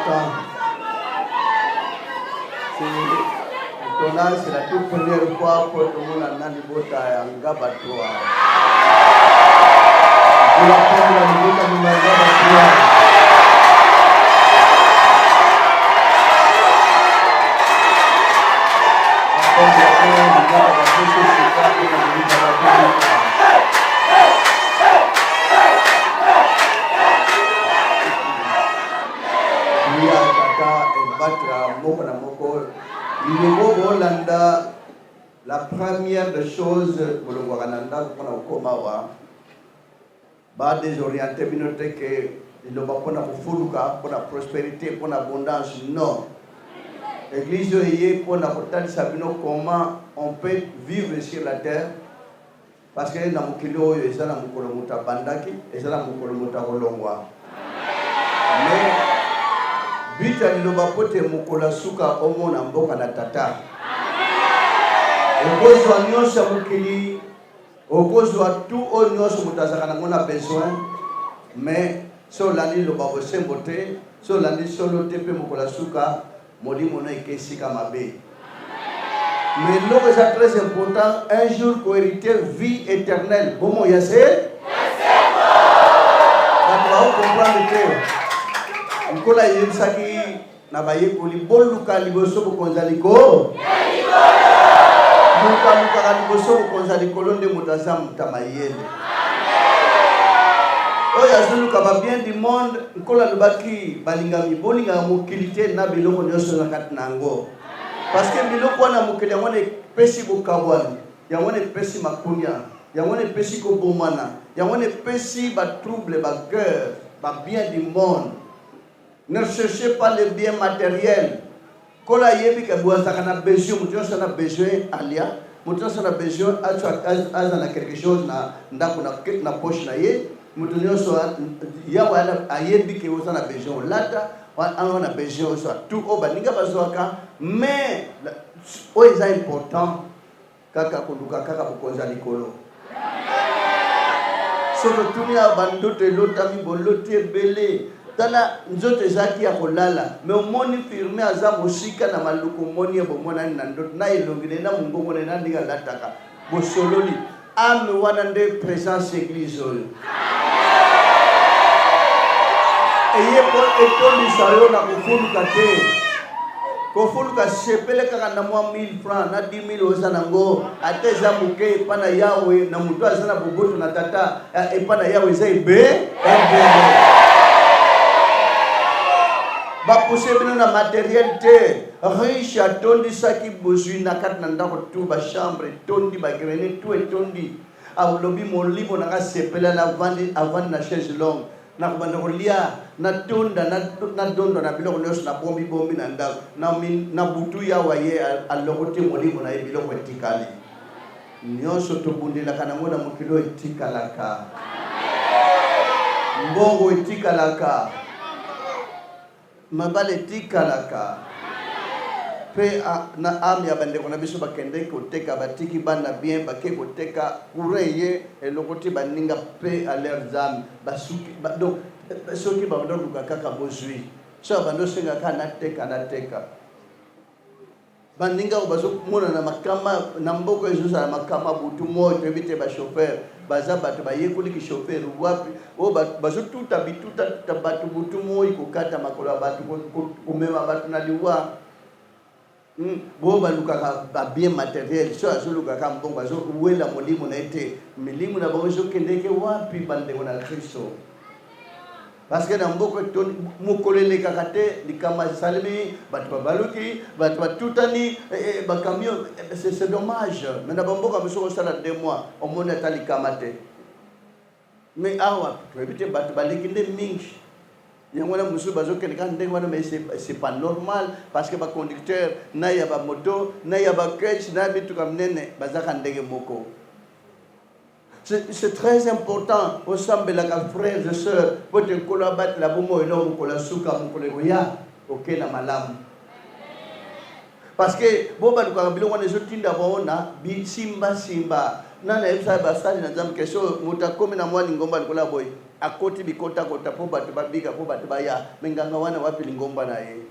important. C'est étonnant, c'est la toute première fois pour tout le monde na libota ya Ngaba 3. Pour la première libota ya Ngaba 3. Ya tata ebatra moko na moko lilobo bolanda. La première de chose, bolongwaka na ndako mpona kokoma awa, ba desoriente bino te ke liloba mpona kofuluka, mpona prosperité, mpona abondance. Non, église oyo eye mpona kotalisa bino comment on peut vivre sur la terre, parce que na mokili oyo eza na mokolo moto abandaki, eza na mokolo moto akolongwa. Mais but ya liloba po te mokolo ya suka omona mboka na tata. Okozwa nyonso ya mokili, okozwa tout oyo nyonso moto azalaka nango na besoin, mais so olandi liloba bosembo te, so olandi solo te, mpe mokolo ya suka molimo no eke esika mabe. Mais eloko eza très important, un jour kohériter vie éternelle, bomoi ya se. Bato baocomprendre te. Nkola ayebisaki na bayekoli: boluka liboso bokonzi ya likolo. Moto alukaka liboso bokonzi ya likolo nde moto aza moto ya mayele. Oyo azoluka babien du monde, Nkolo alobaki: balingami, bolingaka mokili te na biloko nyonso na kati na yango, parce que biloko wana mokili, yango wana epesi bokabwani, yango wana epesi makunia, yango wana epesi kobomana, yango wana epesi batrouble, baguerre, babien du monde. Ne cherchez pas le bien matériel. Nkolo ayebi ke boye azalaka na besoin, moto nyonso na besoin alia, moto nyonso na besoin aza na quelque chose na ndako, na poche na ye. Moto nyonso, Yawe ayebi ke oza na besoin olata, aza na besoin ozwa tout oyo baninga bazwaka. Mais oyo eza important, kaka koluka kaka bokonzi ya likolo. Soki otuni awa, bandoto elotami, boloti ebele. Tala, nzoto ezalaki ya kolala, mais omoni firme aza mosika na maluku, omoni ye, bomonani na ndoto, na elongi na ye, na mongongo na ye, na ndenge alataka, bosololi ame wana. Nde présence église oyo eye po etondisa yo na kofuluka te. Kofuluka, sepele kaka na mwa 1000 francs, na 10 000 oza nango, ata eza moke epa na Yawe, na moto aza na boboto na tata, epa na Yawe eza ebele. Bapuse bino na matériel te. Riche atondisaki bozwi na kati na ndako, tu bachambre etondi, bagrenier tout etondi. Alobi: molimo na nga sepela, navandi, avandi na chaise longue, nakobanda kolia, natonda, nadonda na biloko nyonso nabombibombi na ndako. Na butu, Yawa ye alongoti molimo na ye, biloko etikali. Nyonso tobundelaka nango na mokili oyo etikalaka. Mbongo etikalaka, mabala etikalaka, mpe na ame ya bandeko na biso bakendeki koteka, batiki bana bien, bake koteka, courant ye eloko ti baninga mpe à leurs âmes basuki ba. Donc soki babanda koluka kaka bozwi, so babanda osenga kaka nateka, nateka, baninga oyo bazomona na makama na mboka ezozala makama butu moi, toyebi te bachauffeur baza bato bayekoliki chauffeur wapi, oyo bazotuta bituta tuta bato butu moi, kokata makolo ya bato, komema bato na liwa. Bo balukaka babien matériel, so azolukaka mbongo, azowela molimo na ye te. Milimo na bango ezokendeke wapi, bandeko na Kristo? Parce que na mboka mokolo elekaka te likambo esalemi, bato babaluki, bato batutani, bacamion. C'est dommage, mais na bamboka mosusu kosala 2 mois, omoni ata likama te. Mais awa toyebi te, bato baleki nde mingi. Yango wana mosusu bazokende kaka ndenge wana. Mais c'est pas normal, parce que baconducteur na ya bamoto, na ya baketch, na ya mituka minene bazaka ndenge moko. C'est très important osambelaka, frères et sœurs, po te Nkolo abatela bomoi no mokolo ya suka, mokolo ekoya okenda malamu. Parce que bo balukaka biloko wana, ezotinda bango na bisimbasimba. Nani ayebisaka basali na Nzambe ke soki moto akomi na mwa lingomba lokola boye, akoti bikotakota mpo bato babika, mpo bato baya, mais nganga wana wapi lingomba na ye?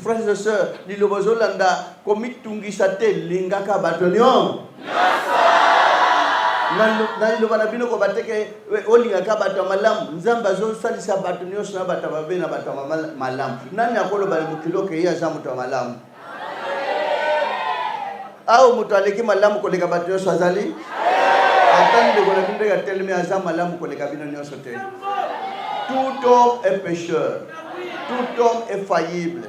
Frères et sœurs, liloba ozolanda, komitungisa te, lingaka bato nyonso. Na liloba na bino koba te ke olingaka bato ya malamu. Nzambe azosalisa bato nyonso, na bato ya mabe na bato ya malamu. Nani akoloba na mokili oyo ke ye aza moto ya malamu? Awa moto aleki malamu koleka bato nyonso azali? Ata ndeko na bino ndenge atelemi aza malamu koleka bino nyonso te. Tout homme est pécheur. Tout homme est faillible.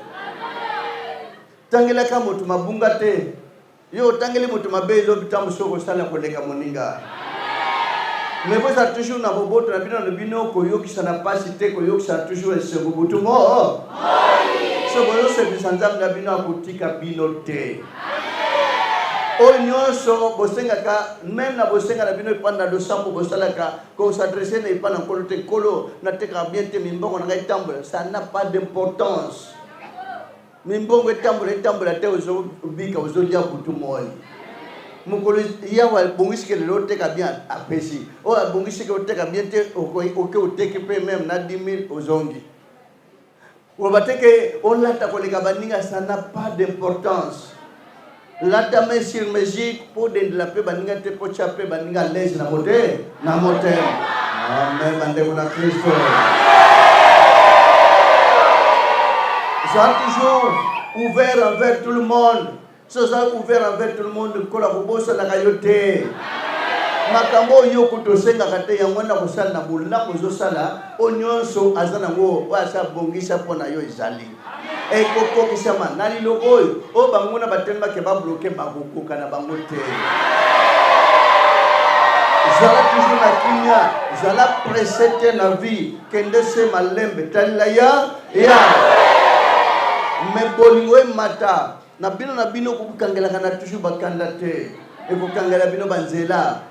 Tangelaka moto mabunga te. Yo otangeli moto mabe elobi ntango mosusu okosala koleka moninga. Mais bozala toujours na boboto na bino na bino, koyokisana pasi te, koyokisana toujours esengo butu mo. So bozosepelisa Nzambe na bino akotika bino te. Oyo nyonso bosengaka meme na bosenga na bino epai na losambo bosalaka kosadresse na epai na Nkolo te, Nkolo natekaka bien te, mimbongo na ngai etambola, ça n'a pas d'importance. Mimbongo etambola etambola te, ozobika ozolia butu moi. Mokolo Yawe abongisi ke lelo oteka bien apesi, oyo abongisi ke oteka bien te oke oteki mpe meme na 10000 ozongi. Koloba te ke olata koleka baninga, ça n'a pas d'importance. Lata main sur mesure mpo odendela mpe baninga te, mpo otya mpe baninga à l'aise na mote na motema. Amen, bandeko na Kristo. Sois toujours ouvert envers tout le monde. Soki oza ouvert envers tout le monde, Nkolo akobosanaka yo te. Makambo oyo yo kutu osengaka te, yango wana kosala na bolamu ozosala, oyo nyonso aza nango, oyo asi abongisa mpo na yo ezali. Ekokokisama na liloba oyo, oyo banguna batelemaki babloke, bakokoka na bango te. Zala toujours na kimia, zala presse te na vie, kende se malembe, talela ya ya. Mais bolingo emata na bino na bino, kokangelaka na toujours bakanda te, ekokangela bino banzela.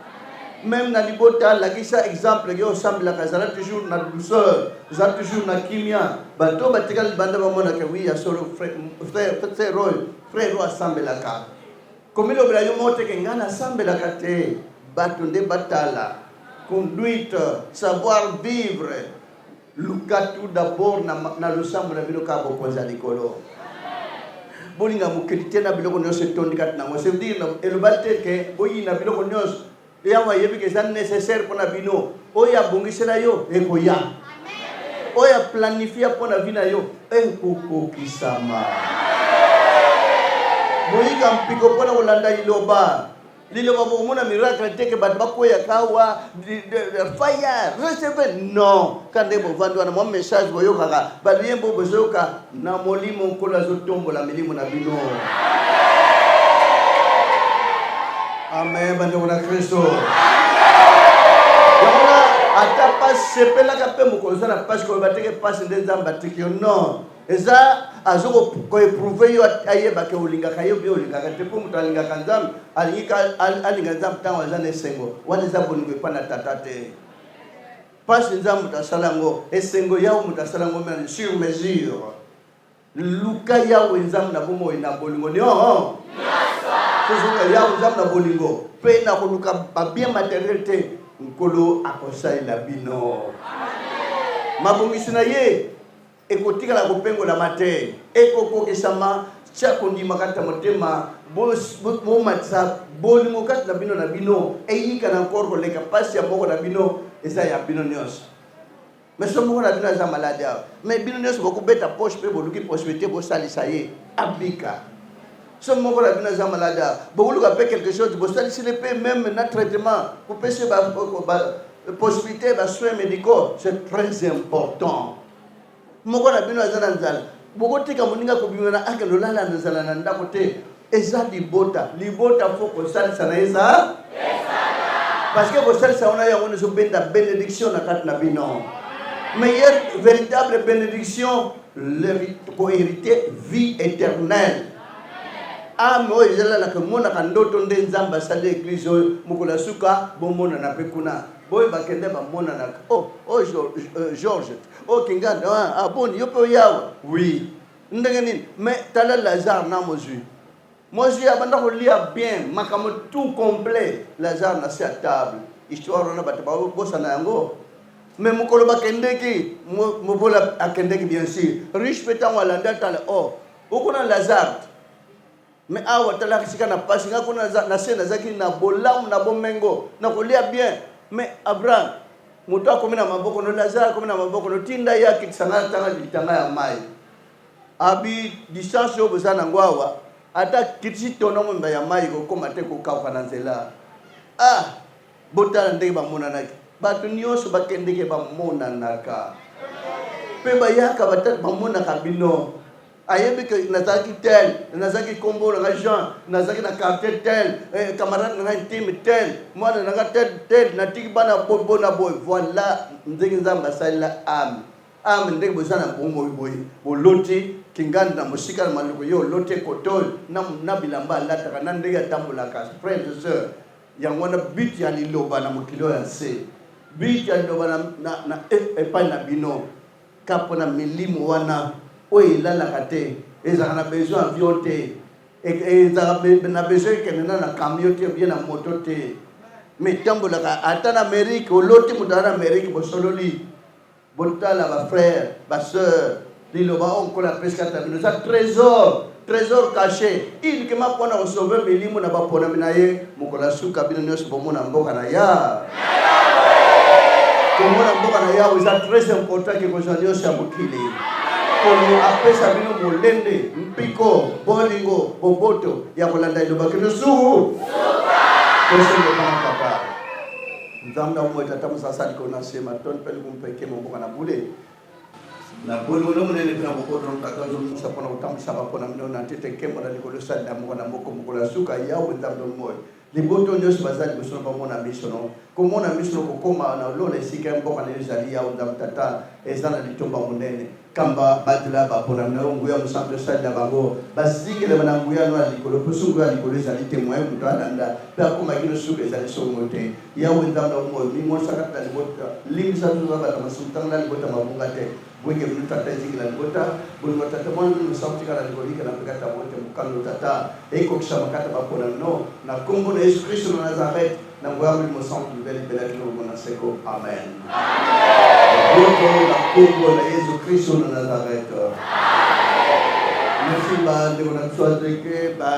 Meme na libota, lakisa exemple yo osambelaka, zala toujours na douceur, zala toujours na kimia. Bato batikali libanda bamonaka oui ya solo frère frère oyo frère oyo asambelaka. Komilobela yo moko te ke ngai nasambelaka te, bato nde batala. Conduite, savoir vivre. Luka tout d'abord na, na losambo na bino kaka bokonzi ya likolo. Bolinga mokili te na biloko nyonso etondi kati na yango. Ça veut dire elobali te ke boyina biloko nyonso. Yawe ayebi ke eza nécessaire mpo na bino. Oyo abongisela yo ekoya. Oyo aplanifia mpo na vie na yo ekokokisama. Boyika mpiko mpo na kolanda liloba. Liloba bokomona miracle te ke bato bakweyaka awa fire receve non ka nde bovandi wana mwa message boyokaka baliyembo bozoyoka na molimo nkolo azotombola milimo na bino amen bandeko na kristo yango ata pasi sepelaka mpe mokolo oza na pasi koloba teke pasi nde nzambe atiki yo non Eza azo ko eprouver yo ayeba ke olingaka ye ou bien olingaka te po moto alingaka Nzambe alingi ka alinga Nzambe tango aza na esengo wana eza bolingo epa na tata te pasi Nzambe moto asala yango esengo Yawe moto asala yango meme sur mesure luka Yawe Nzambe na bomoi na bolingo nionso tozoka Yawe Nzambe na bolingo pe na koluka ba bien materiel te Nkolo akosalela bino mabongisi na ye Ekotikala kopengolama te, ekokokisama. Tia kondima kati na motema, bomatisa bolingo kati na bino na bino, eyikana encore koleka pasi ya moko na bino eza ya bino nionso. Mais soki moko na bino aza malade awa, mais bino nionso bokobeta poche pe boluki possibilite bosalisa ye abika. Soki moko na bino aza malade awa, bokoluka pe quelque chose bosalisile pe meme na traitement, kopesa ye ba possibilite ba soins medicaux, c'est très important. Moko na bino aza na nzala, bokotika moninga kobima na akende olala na nzala na ndako te. Eza libota, libota faut kosalisa na eza parce que kosalisa wana yango nde ezobenda benediction na kati na bino. Meilleure véritable benediction ko hériter vie éternelle. Ame oyo ezalalaka emonaka ndoto nde Nzambe asali eglise oyo mokolo ya suka bomonana mpe kuna boyo bakende bamonanaka. Oh, oh George, oh Kinganda, ah, ah boni yo mpe oyawa oui ndenge nini? Mais tala Lazare na mozwi. Mwasi abanda kolia bien, makambo tout complet, Lazare na se ya table. Histoire wana bato babosana yango. Mais mokolo bakendeki, mobola akendeki bien sûr. Riche mpe ntango alandi atala, oh, okona Lazare. Mais awa talaka sika na pasi nga kuna na se nazaki na bolamu na bomengo na kolia bien. Mais Abraham moto akomi na maboko no, Lazare akomi na maboko no, tinda ye akitisa nga tanga litanga ya mai. Abi distance oyo boza nango awa, ata kitisi tono mobimba ya mai ekokoma te kokauka na nzela. Ah, botala ndenge bamonanaki. Bato nyonso bakendeke bamonanaka mpe bayaka bamonaka bino. Ayebi ke nazalaki tel, nazalaki kombo na nga Jean, nazalaki na quartier tel, eh, camarade na nga intime tel, mwana na nga tel tel, natiki bana boye boye na boye. Voilà ndenge Nzambe asalela ame. Ame ndenge boza na bomoi boye, boloti kingandi na mosika na maluku, ye oloti ekotoyo na, na bilamba alataka na ndenge atambolaka. Frères et sœurs, yango wana but ya liloba na mokili oyo ya nse, but ya liloba na, na, na epai na bino Ka pona milimo wana oyo elalaka te, ezalaka na besoin avion te, ezalaka na besoin ekende na na camion te bien na moto te, mais etambolaka ata na Amerique. Oloti moto aza na Amerique, bosololi. Botala ba frères, ba sœurs, liloba oyo Nkolo apesi kati na bino eza trésor, trésor caché uniquement mpona kosauve milimo na baponami na ye. Mokolo ya suka bino nyonso bomona mboka na ya komona mboka na Yawe eza très important ke kozwa nyonso ya mokili. Kolo apesa bino molende, mpiko, bolingo, boboto ya kolanda liloba kino suku tosengebana. Papa Nzambe amoi, Tata mosasa likolo na se, matondi mpe lokumu mpe nkembo mboka na bule na bolingo no monene mpe na boboto no. Tata, ozomisa mpona kotambwisa bapona mino na ntete nkembo na likolo esalela moko na moko mokolo ya suka. Yawe Nzambe moi, liboto nyonso baza liboso na bamona miso no, komona miso no, kokoma na lola esika ya mboka na yo ezali. Yawe Nzambe Tata, eza na litomba monene. Kamba batela bapona na yo, nguya mosantu esalela bango, bazingelema na nguya no ya likolo, mpo so nguya ya likolo ezali te, moyen moto alanda mpe akoma kino suka ezali songo te. Yawe Nzambe na bomoi, mimonisa kati na libota, limbisa biso toza bato ya masumu, tanga na libota mabunga te. Bwenge bino Tata ezingela libota, bolingo ya Tata Mwana bino mosantu tikala na likolo likela mpe kati na bango ete mokano Tata ekokisama kati na bapona bino, na kombo na Yesu Kristo na Nazareth, na nguya ya Molimo Santu, libela libela kino bomoi na seko. Amen. Boboto na kombo na Yesu Kristo na Nazareth. Merci ba ndeko na biso azeke ba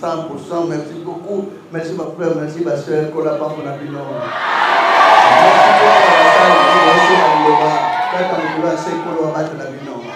100%, merci beaucoup. Merci ba frère, merci ba sœur, kola pambo na bino. Merci pour la basali, liloba, kaka mokolo ya se, Nkolo abatela bino.